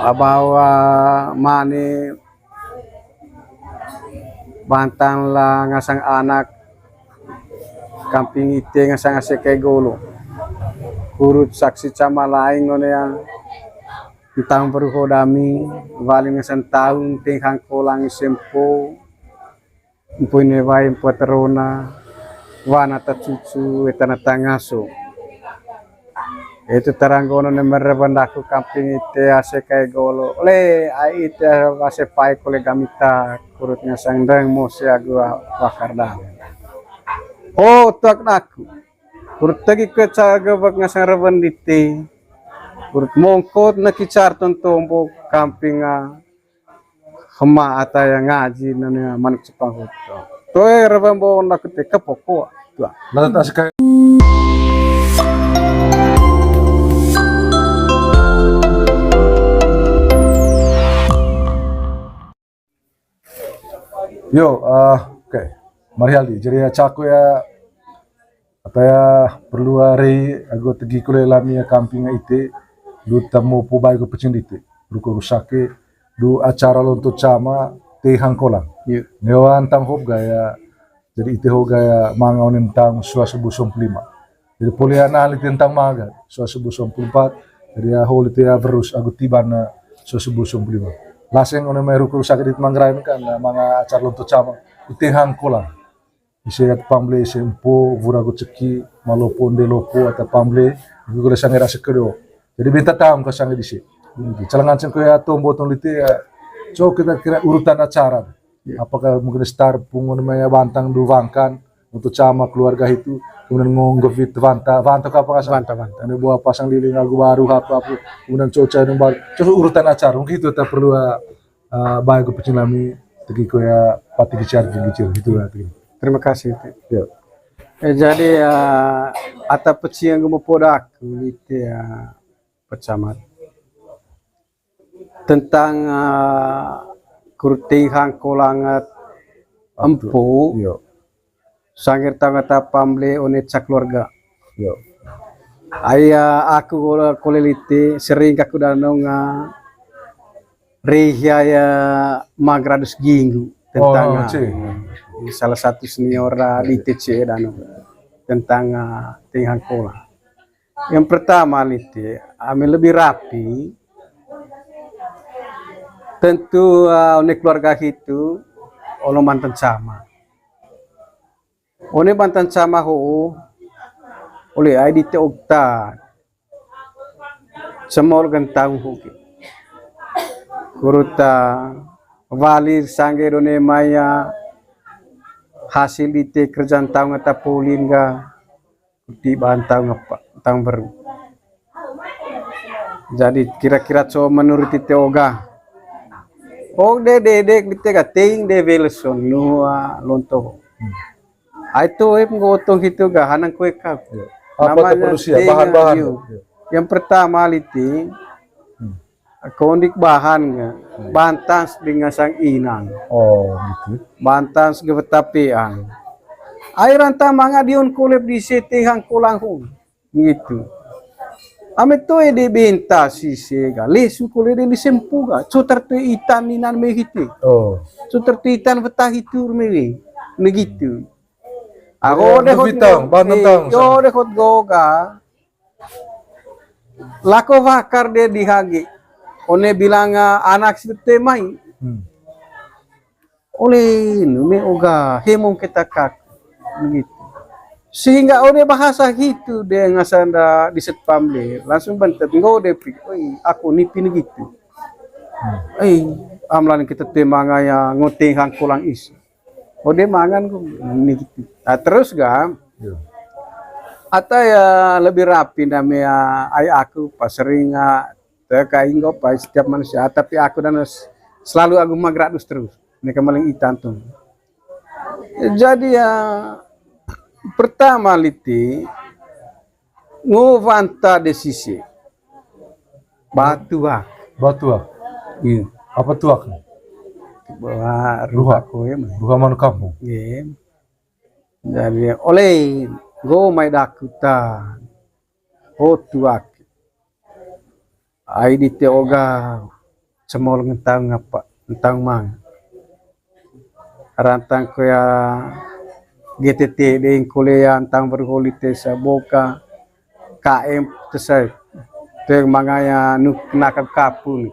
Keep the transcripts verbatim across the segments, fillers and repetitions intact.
Abawa mane bantang la ngasang anak kamping ite ngasang ase kai golo. Kurut saksi cama laing one yang ntang beruho dami, wali ngasang taung teng hangkolang sempo. Mpu ine wai mpu ata rona, wana ata cucu, eta na tangaso. Itu taranggono ne mereban daku kamping ite ase kai golo. Le, ai ite ase pai kole gamita kurut ngasang ndeng mose agu wakar dam. Oh, tuak daku. Kurut tegi ke caga bak ngasang reban dite. Kurut mongkot na kicar ton tombo kamping a hema ata ya ngaji nane manuk Jepang hoto. Toe rewembo na kete kepoko tua. Nada tak sekai. Yo, ah, oke. Mari Aldi, jadi ya cako ya Ata ya perlu ari agu tegi kole lami ya kamping ite, du tamo po bai ko pecing dite, ruko rusake, du acara lonto cama te hangkolang. Iya. Newan tang hop gaya, jadi ite ho gaya manga onen tang sua sebu sompulima. Jadi poli ana ali tentang maga sua sebu sompulumpat, jadi ya holi te ya verus agu tiban na sua sebu sompulima. Laseng one mai ruko rusake dit manggarai kan, manga acara lonto cama, ite hangkolang. Ise ata pamble ise mpo, wura go ceki, malopo, nde lopo, ata pamble, go kole sange rasa kedo. Jadi benta taung ka sange dise. Calangan sengko ya tombo tong lite ya. So kita kira urutan acara. Iya. Apakah mungkin star pungun maya bantang du wangkan untuk cama keluarga itu, kemudian ngonggovit wanta, wanta ka apa kasar? Wanta, wanta. Ini buah pasang lilin lagu baru apa apa, kemudian coca dan baru. Terus urutan acara mungkin itu tak perlu ah, ah, baik ku pecing lami tegi ko ya pati kicir kicir gitu ya tegi. Terima kasih. Teh. Ya. Eh, jadi, eh, ata pecing yang mau poda aku itu ya pecamat tentang, eh, kurting hangkolang empu. Iya. Sangir tangga tapam le one ca keluarga. Yo. Ai aku kole lite sering kaku danong rihia ya magradus ginggu tentang, oh, ah, salah satu senior, ah, di T C danong tentang, ah, tinghang kola. Yang pertama lite, ami lebih rapi. Tentu, ah, one keluarga hitu, ono mantan sama. One bantan sama ho'o, ole ai dite okta. Semol gentang huki. Kuruta wali sangge done maya hasil dite kerjaan taung ata polin ga kuti bahan taung apa, taung beru. Jadi kira-kira co menurut ite oga. Oh, de, de, de, dite ga teing de weleson nua lonto. Ai tu em gotong hitu ga hanang kue kap. Apa tu namanya perlu siap, teing, bahan-bahan. Yang pertama liti, hmm, kondik bahan ga, hmm, bahan tans dengan sang inang. Oh, gitu. Bahan tans ga betapean. Ai ranta manga dion kolep di setting hang kolang hong. Gitu. Ame toe de benta sise ga, lesu kole de lisempu ga, sutar toe itan ninan me hiti. Oh. Sutar toe itan wetah hitur me we. Negitu. Ago de hot go, eh, yo de hot go ga. Lako wakar de dihagi. One bilang, ah, anak sibete mai. Hmm. Ole nume oga hemong ketakak begitu. Sehingga one bahasa hitu de ngasanda di setpam de langsung bentet nggo de pik, oi, aku nipi negitu. Hmm. Oi, amlan kita temangaya ngoteng hang kolang isi. Ode mangan ku negitu. Nah, terus ga? Iya. Ata ya lebih rapi namanya ai aku pas sering, ah, teka inggo pa setiap manusia, tapi aku dan s-, selalu aku magradus terus. Mereka maling itan tuh. Jadi ya, pertama liti, ngo wanta de sise. Batuak. Batuak. Iya. Apa tuak? Ruha. Ruha ko ya, mah. Ruha manuk kampung. Iya. Jadi, ole, ngo mai dakutan. Oh, tuak. Ai dite oga, cemol ngentang apa, ngentang mang. Rantang ko ya G T T deng kole ya ngentang berholi te sa boka K M te sa te mangaya nuk nakap kapun.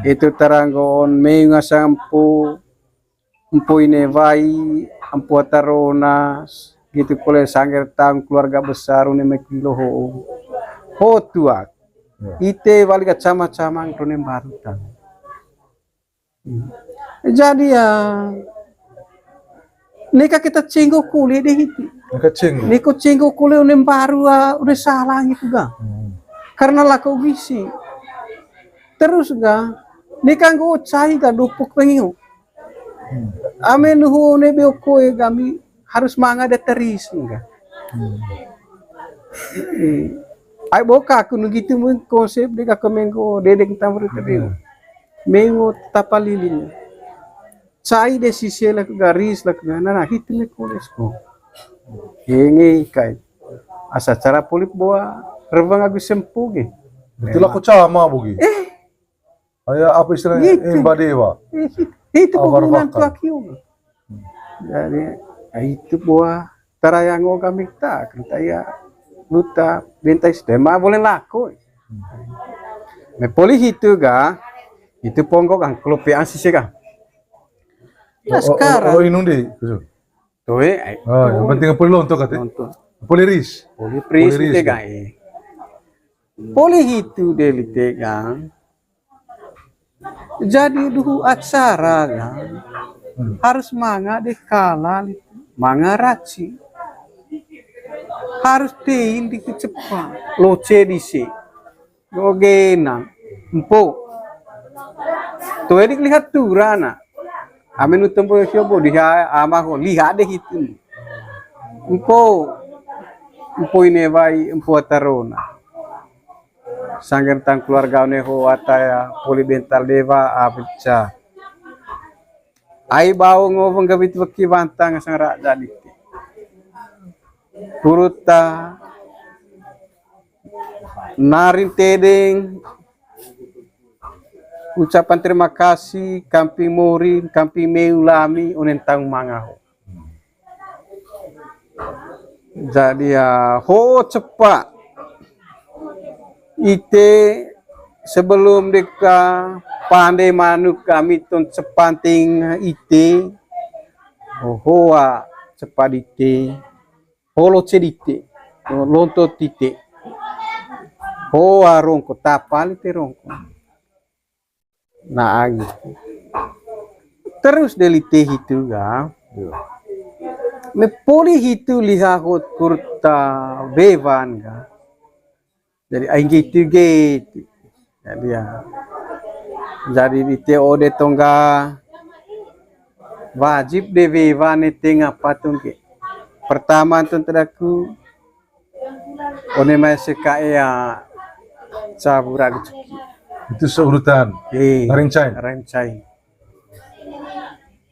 Itu taranggoon mei ngasang empu, empu ine wai, empu atarona, gitu kole sangger tang keluarga besar une mekilo ho. Ho tuak. Ya. Ite wali ka cama-cama rone baru tang. Jadi ya, neka kita cenggo kule deh itu. Neka cenggo. Neko cenggo kule unem baru, ah, udah salah gitu ga. Hmm. Karena lako gisi. Terus ga, neka nggo cai ga dupuk pengio. Hmm. Ame nuhu ne beo koe kami harus manga de teris ga. Hmm. Eh, ai boka aku nu gitu mung konsep de ka menggo dedek tamru tebeo. Hmm. Mengo tapa lilin. Cai de sise laku garis laku ngana, nah, hitu ne kolesko. Henge kai. Asa cara polip boa rewang agus sempu ge. Betul aku cama bogi. Eh, aya apa istilahnya? Gitu. Imba dewa. Eh, itu hubungan tuak yo. Jadi, ah, itu boa tara yang ngo kami ta, kenta ya luta bentai sdema boleh laku. Me poli hitu ga, itu ponggo kan kelupian sisi kan. Nah, oh, oh, sekarang. Oh, inung di, kusu. Tuh, eh, oh, yang penting poli lonto kate. Lonto. Poli ris. Poli pris, poli ris, te ya. Kan, eh. Poli hitu deli te kan. Jadi duhu acara kan. Hmm. Harus manga de kala, manga raci. Harus tein di kecepa. Loce dise. Oke, nah. Empo. Tuh, edik lihat turana. Amin utempo siobo diha ama ho lihat deh itu. Empo. Empo ine wai, empo atarona. Sangger tang keluarga one ho ataya poli bental dewa abeca. Ai bau ngo wenggawit weki wantang sang raja diti. Puruta narin tedeng ucapan terima kasih, kamping morin, kamping meu lami, unen tang mangaho. Jadi ya, ho cepa. Ite sebelum deka pande manuk kami ton cepanting ite. Ho hoa cepa dite. Holo cedite. Lonto tite. Hoa rongko, tapal ite rongko. Nah, gitu. Terus deli te hitu ga. Iya. Me poli hitu liha hot kurta bewan ga. Jadi aing gitu gitu. Jadi ya. Jadi di te ode tongga wajib de bewan ne tenga patung ke. Pertama tuh tadaku One mai seka ea cabura gitu. Itu seurutan. Eh, rancai. Rancai.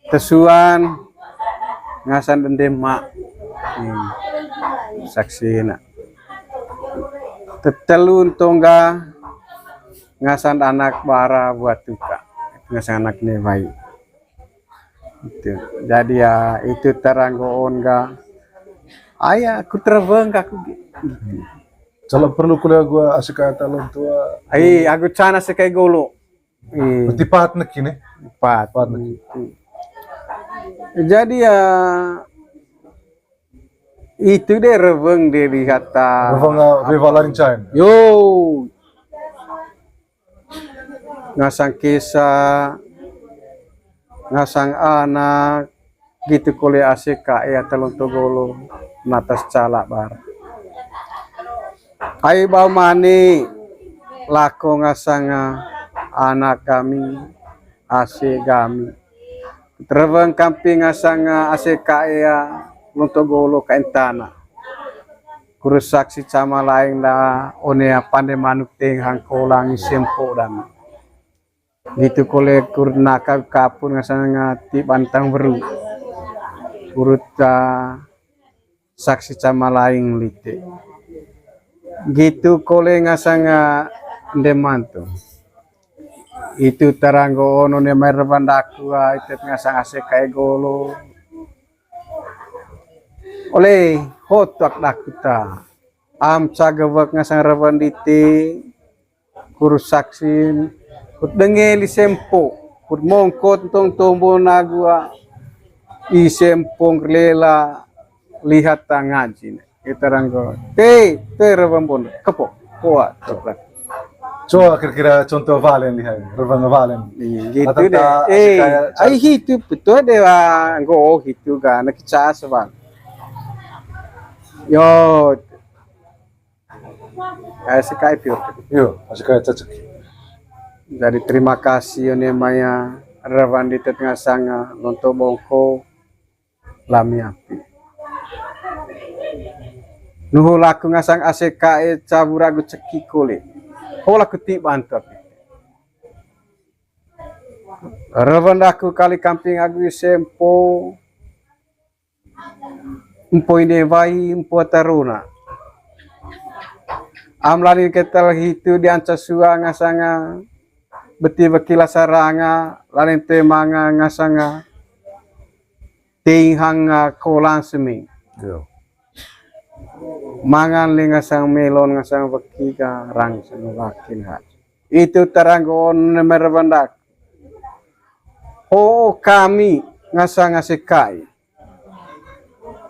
Tesuan ngasan dende ma. Hmm. Saksi na. Tetelun tongga ngasan anak bara buat tuka. Ngasan anak ne baik. Itu. Jadi ya, itu taranggoon ga. Aya, ku terweng ga aku gitu. Kalau perlu kuliah gua asik kata lonto. Ai, aku cana sekai golo. Iya. Berarti pahat neki ne? Pahat. Pahat neki. Itu. Jadi ya, itu deh reweng deh lihat ta. Reweng, ah, beva lain cain. Yo. Ngasang kesa, ngasang anak, gitu kole ase ka ea talonto golo, natas cala bar. Ai bau mani, lako ngasang, ah, anak kami, ase kami. Terweng kamping ngasang, ah, ase ka ea, lonto golo ka entana. Kurus saksi cama laing da one pande manuk teng hangko langi sempo dan. Gitu kole kur naka kapun ngasang ngati bantang beru. Kurut, ah, saksi cama laing lite. Gitu kole ngasang, ah, ndemanto. Itu taranggo ono ne mai rewan daku, ah, itet ngasang ase kae golo. Ole, hotuak daku ta. Am ca gewek ngasang rewan dite, kuru saksin, kut denge li sempo, kut mongkot tong tombo nagua, i sempo nglela lihat ta ngaji ne. Kita ranggo. Te, te rewan bon, kepo, kuat, kepo. Coba kira-kira contoh valen nih, hai. Rewan valen. Iya, gitu deh. Eh, ai hitu betul deh, ah, nggo hitu ga, nak kicas, Bang. Yo, kayak si kayak piur. Yo, masih kayak cacek. Jadi terima kasih, one mai rewan ditet ngasang, ah, lonto bongko. Lami api. Nuhu laku ngasang ase kae cabur agu ceki kole. Ho laku ti bantu api. Rewan daku kali kamping agu i sempo. Empo ine wai, empo tarona. Am lanin ketel hitu dianca sua ngasanga beti weki lasa ranga, lanin te manga ngasanga tei hang, ah, kolang seming. Yo. Mangan le ngasang melon, ngasang weki ka rang sama wakin ha. Itu taranggo one mai rewan daku. Ho kami ngasang ase kae.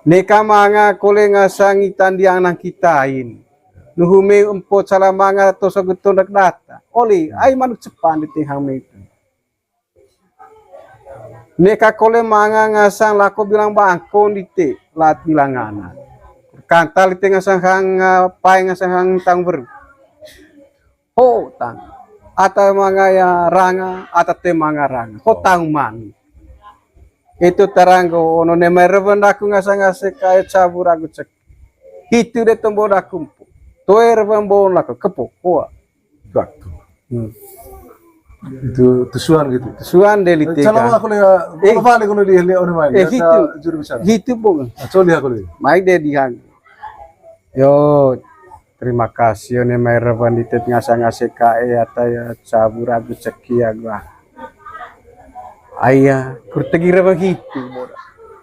Neka manga kole ngasang itan diang nang kitain. Nuhu me empo cala manga toso getondak data. Oli, ai manuk cepan di tengah me itu. Neka kole manga ngasang lako bilang bangkon dite, lat bilang ana. Kantal dite ngasang hang, ah, pai ngasang hang tang beru. Ho tang. Ata manga ya ranga, ata te manga ranga. Ho tang mani. Itu taranggo, ono ne mai rewan daku ngasang ase kae cabur agu cek. Hitu de tombo daku empo. Toe rewan bon laku kepo, kuat. Waktu. Hmm. Itu tusuan gitu. Tusuan deh lite. Cala aku le, eh, kalau balik kalau dia lihat orang lain. Eh, hitu. Juru bicara. Hitu pun. Ah, coba lihat aku le. Mai deh dihang. Yo, terima kasih one mai rewan ditet ngasang ase kae ata ya cabur agu ceki agu ah. Aya, kurut tegi rewan hitu.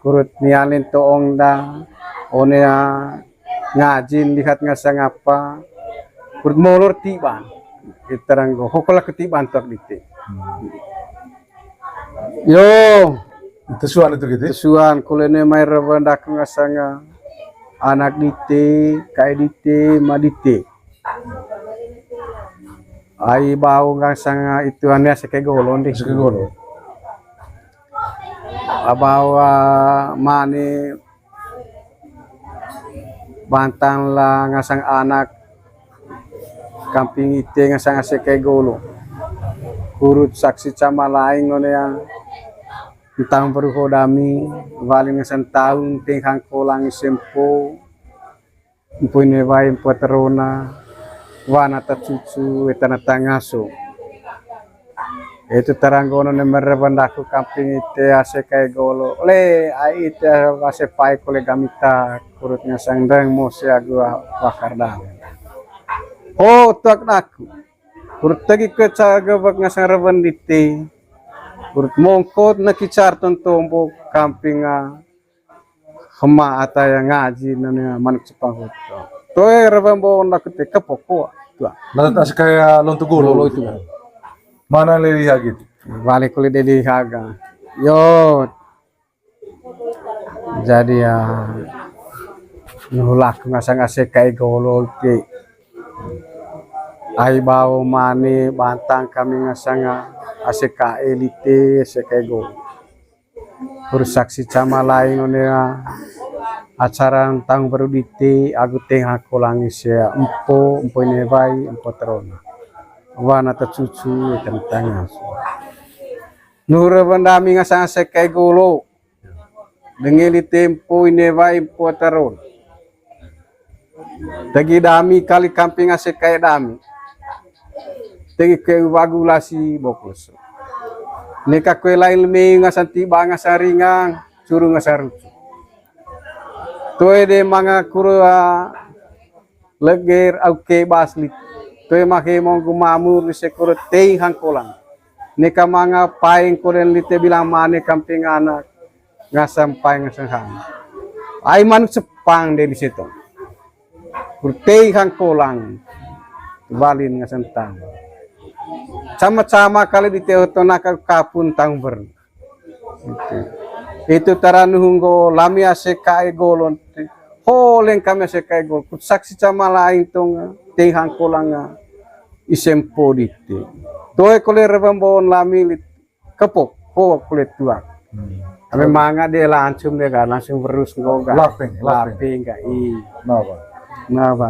Kurut nialin toong da, one, ah, ngajin lihat ngasang apa, kurut molor tiban. Iteranggo, hokola ketiban tuak dite. Yo. Tusuan itu gitu. Tusuan kole ne mai rewan daku ngasanga anak dite, kae dite, ma dite. Ai bau ngasanga itu ane ase kae golo ndi. Ase kae golo. Abau, ah, mane bantang la ngasang anak kamping ite ngasang ase kae golo. Kurut saksi cama laing one ya. Entang beruho dami, walin ngasang taun teng hang kolang i sempo. Empo ine wai, empo tarona, wana ta cucu, eta na ta ngaso. Itu taranggo one mai rewan daku kamping ite ase kae golo. Le, ai ite ase pai kole gamita kurut ngasang ndeng mose agu wakar dale. Ho tuak daku. Kurut tegi ke ca gewek ngasang rewan dite. Kurut mongkot na kicar ton tombo kamping, ah, hema ata ya ngaji nane manuk cepang hoto. Toe rewan bon laku te kepo kuat. Tua. Nah, tak sekaya lontu golo itu. Mana leli hagi? Balik kulit deli haga. Yo. Jadi ya, nuhu laku ngasang ase kae golo te. Ai bau mane bantang kami ngasang ase kae lite, ase kae golo. Kurut saksi cama laing one ya, acara entang beru dite agu teng hang kolang i se empo, empo ine wai, empo tarona. Wana ta cucu, tentang ngaso. Nuhu rewan dami ngasang ase kae golo. Denge lite empo ine wai, empo tarona. Tegi dami kali kamping ase kae dami. Tegi ke wagu lasi bokos. Neka kue lain leme ngasang tiba ngasang ringang, curu ngasang rucu. Toe de manga kuru, ah, leger au ke baslit. Toe mahe monggu mamur di sekuru tei hang kolang. Neka manga paing kolen lite bilang mane kamping anak. Ngasang paing ngasang hang. Ai manuk sepang de di situ. Kurtei hang kolang. Walin ngasang tang. Sama-sama kali di teo tona ka kapun tang ber. Itu. Itu tara nuhung go lami ase kae golon te. Holeng kami ase kae gol. Kut saksi sama lain tong tei hang kolang. Isempo dite. Toe kole rebambon lami lit. Kepok, kepok kulit tuak. Hmm. Ame manga de langsung de kan, langsung berus nggoga. Lapeng, lapeng. Lapeng ga i. Napa? Napa?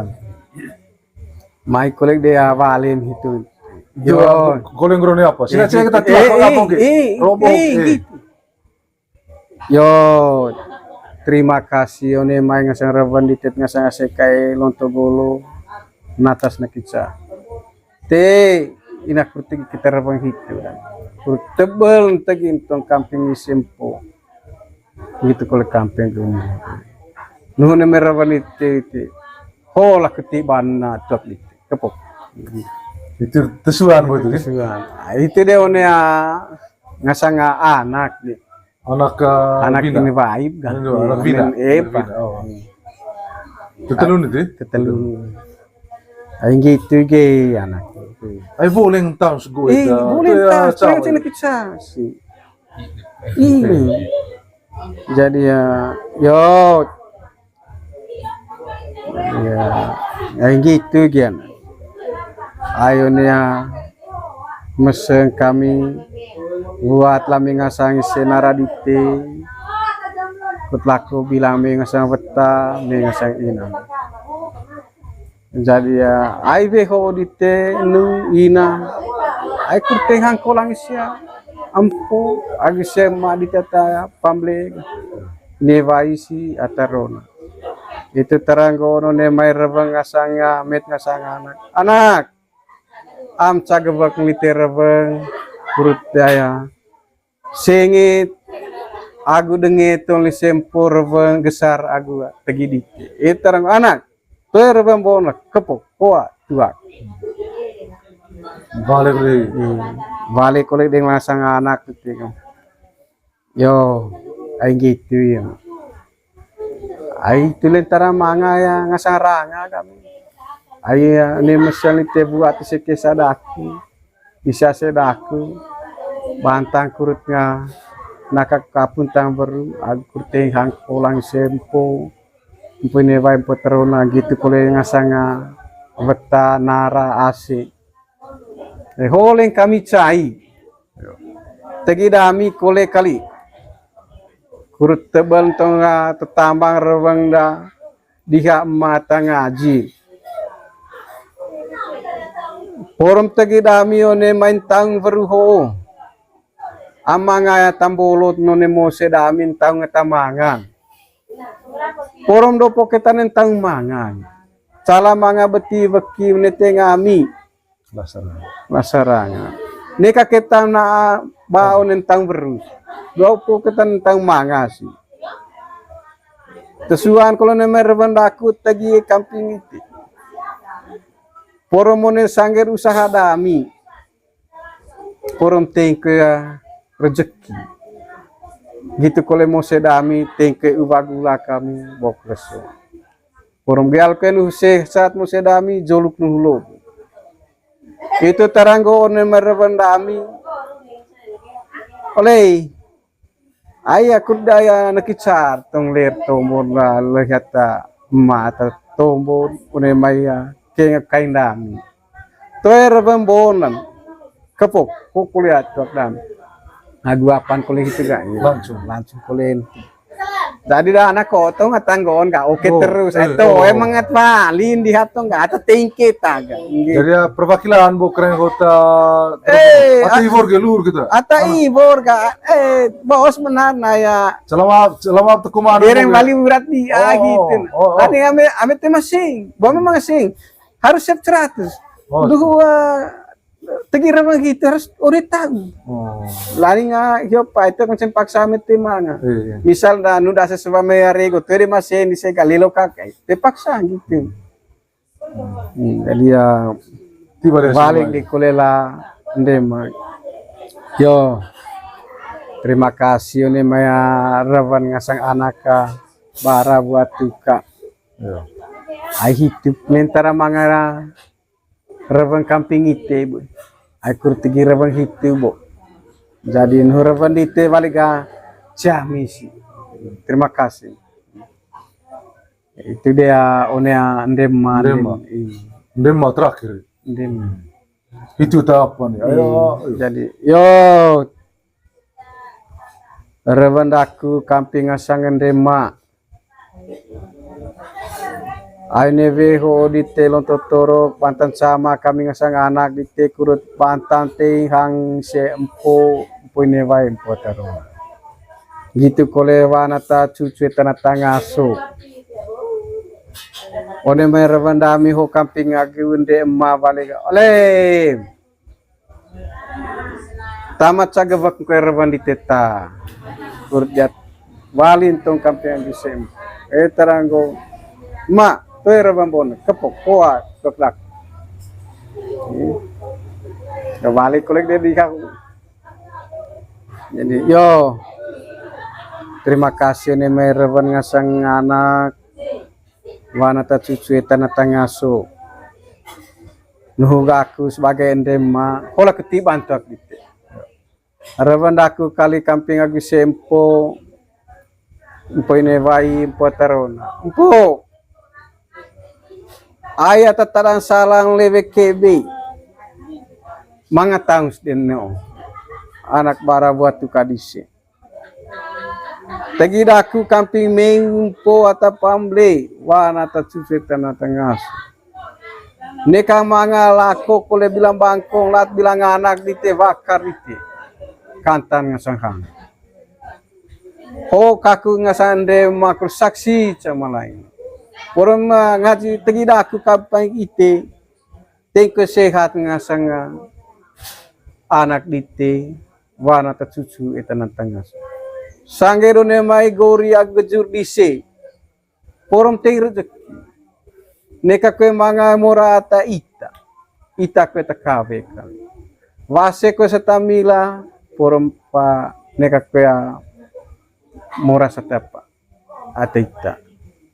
Mai kolek de awalin itu. Yo, goleng grone apa? Sila, sila kita tuak apa, eh, eh, robo, eh, eh. Gitu. Yo, terima kasih one mai ngasang reban ditet ngasang ase kae lonto bolo natas nakica. Te ina kurtegi kita rebeng hitu kan. Kur tebel ntegi ntong kamping isempo. Gitu kole kamping gini. Nuhun eme rebeng ite ite. Ho lah keti bana tuak ite. Kepok. Itu tesuan bo itu, ya? Tesuan. Ah, itu de one, ah, ngasang anak de. Anak, eh, anak bina. Ini waib kan. Anak bina. Anak bina. Eh, anak bina, oh. Tetelun itu, ya? Tetelun. Ai gitu ge anak. Ai boleh tahu sego. Eh, itu boleh tahu, cewek cina kita sih. Ini. Jadi ya, yo, ya, ya gitu gian. Ayo nia meseng kami buat lami ngasang ise nara dite. Kut lako bilang me ngasang weta, me ngasang ina. Jadi ya, ai be ho dite nu ina. Ai kurteng hang kolang sia. Ampo, agi sema ditata pamble. Ne waisi atarona. Itu terang gono ne mai rebeng ngasanga, met ngasanga anak. Anak. Am cagebek mite rebeng, kurut daya. Sengit, agu denge tong lisempo rebeng gesar agu tegi dite. Itu terang anak. Toe rebeng bona kepok, koa, tuak. Balik lagi. Hmm. Balik kolek deng ngasang anak gitu kan. Yo, ai gitu ya. Ai tulen tara manga ya ngasang ranga kami. Ai ya ne mesel ite buat seke sadaku. Isa sedaku. Bantang kurut nga naka kapun tang beru agur teng hang kolang sempo. Mpene wai mpeterona gitu kole ngasanga weta nara ase. Eh, holeng kami cai. Tegi dami kole kali. Kurut tebel tonga tetambang reweng da diha mata ngaji. Porom tegi dami one main tang weruho. Amanga ya tambolot none mose dami tang tamangan. Porom dopo ketanen tang mangan. Cala manga beti weki nete ngami. Lasaranga. Lasaranga. Neka ketam na bao nentang berus. Dua upo ketan nentang mangasi. Tesuan kolo nemer bandaku tegi kamping iti. Poro mone sangger usaha dami. Porom tengke rezeki. Gitu kole mose dami tengke uba gula kami bok leso. Porom geal kenu se saat mose dami joluk nuhulo. Itu taranggo one mereban dami. Oleh. Ai aku daya nekicar tong ler tombon la lehata mata tombon one maya kenga kain dami. Toe reban bonan. Kepok, kok kuliah tuak dami. Nah, dua pan kuliah itu gak? Langsung. Langsung kuliah. Jadi dah anak kotong atanggoon gak oke terus. Itu emang ngat paling dihatong gak atau tingkit agak. Jadi ya perwakilan bo keren kota. Eh, atau ibor gelur gitu. Atau ibor gak eh bos benar nah ya. Selama selama tekuman. Dereng bali berat di ah gitu. Tadi ame ame tema sing. Bo memang sing. Harus set seratus. Duh tegi rama gitu harus ore tahu. Lari nga hio pa itu kan paksa mete manga. Misal da nu da sesuai me arego teri masih di sega lilo kakai. Te paksa gitu. Jadi ya balik di kolela ndema. Yo, terima kasih one mai rewen ngasang anak ka, bara buat tuka. Yo. Ai hitu mentara mangara rewen kamping ite, Bu. Ai kur tegi rewen hitu, Bu. Jadi nuhu rewen dite balik ga, ciah misi. Terima kasih. Itu dia one, ah, Ndema, Ndema. Ndem-, iya. Ndema terakhir. Ndema. Itu tahapan ya. Ayo, iya. Ayo. Jadi, yo. Rewen daku kamping ngasang Ndema. Ai newe ho dite lonto toro bantan sama kami ngasang anak dite kurut bantan tei hang se empo, empo ine wai empo taro. Gitu kole wana ta cucu tana tangaso. One mai rewen dami ho kamping agi unde ema balik. Oleh. Tama caga wak kue rewen di teta. Kurjat walin tong kamping agi sem. Eh, taranggo. Ma, toe rewen bon, kepok, koa, tok lak. Ya, balik kolek dia di aku. Jadi, yo. Terima kasih one mai rewen ngasang anak. Wana ta cucu eta na tangaso. Nuhu gaku sebagai Ndema, hola keti bantuak dite. Rewen daku kali kamping agi se empo, empo ine wai, empo tarona. Empo. Ai ata tadang salang lewe kebe. Manga taung siden no. Anak bara buat tuka dise. Tegi daku kamping mengumpo ata pamble, wana ta cucu tana tangaso. Neka manga lako kole bilang bangkong, lat bilang anak dite wakar dite. Kantan ngasang hang. Ho kaku ngasang Ndema kur saksi cama lain. Poron ma ngaji tegi daku kamping ite. Tengke sehat ngasang anak dite, wana ta cucu eta na tangaso. Sangge do one mai gori agu gejur dise. Porom tei rezeki. Neka kue manga mora ata ita. Ita kue ta kawe kali. Wase kue satamila, porom pa neka kue mora satapa. Ata ita.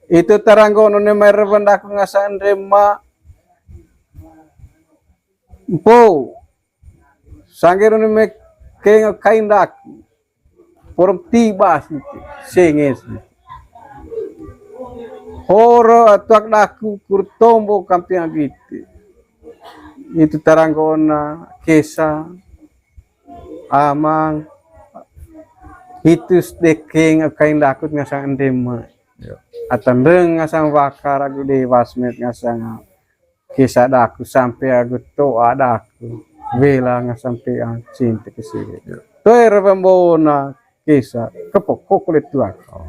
Itu taranggo one mai rewen daku ngasang Ndema. Empo. Sangge one mai keng kain daku. Porom tibas dite. Senges dite. Horo atuak daku kur tombo kamping agi ite. Itu taranggo ona kesa. Amang. Hitus dekeng kain daku ngasang Ndema. Yo. Ata ndeng ngasang wakar agu dewas met ngasang kesa daku sampe agu toa daku. Wela ngasang pe ang cinta ke siwe. Yo. Toe rewen bona kesa kepok koko le tuak. Oh.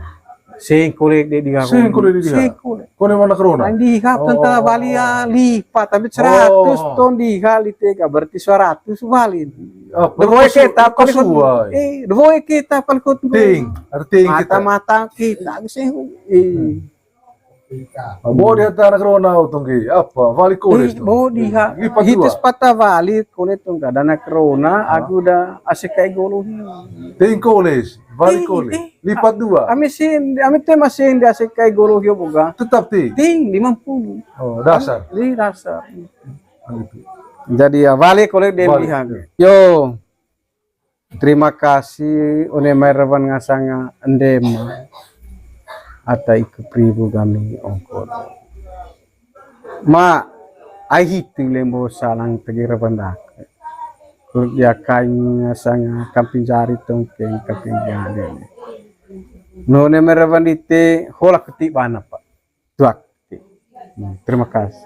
Sing kole de diha. Sing kole de diha. Sing kole. Kone mana corona? Ang diha tentara bali ya lipat, tapi seratus ton diha li tega, berarti seratus bali. Devoe kita paling kut. Eh, devoe kita paling kut. Ting, ada ting kita. Mata-mata kita, sing. Eh. Bo diha tentara corona utang ki. Apa? Bali kole tu. Bo diha. Lipat dua. Hitus pata bali kole tu enggak dana corona, aku udah asik kayak golo. Ting kole. Balik kole. Lipat dua. Ami sin, ami te masih yang diasik kai golo hio boga. Tetap ting. Ting lima puluh. Oh, dasar. Di dasar. Jadi ya, balik kole de diha. Yo. Terima kasih, one mai rewen ngasang Ndema. Ata iku pribu kami ongkot. Ma, ai hitu lembo salang tegi rewen daku. Kur dia kain ngasang kamping jari tongkeng kamping jari. No one mai rewen dite hola keti bana, Pak. Tuak. Hmm, terima kasih.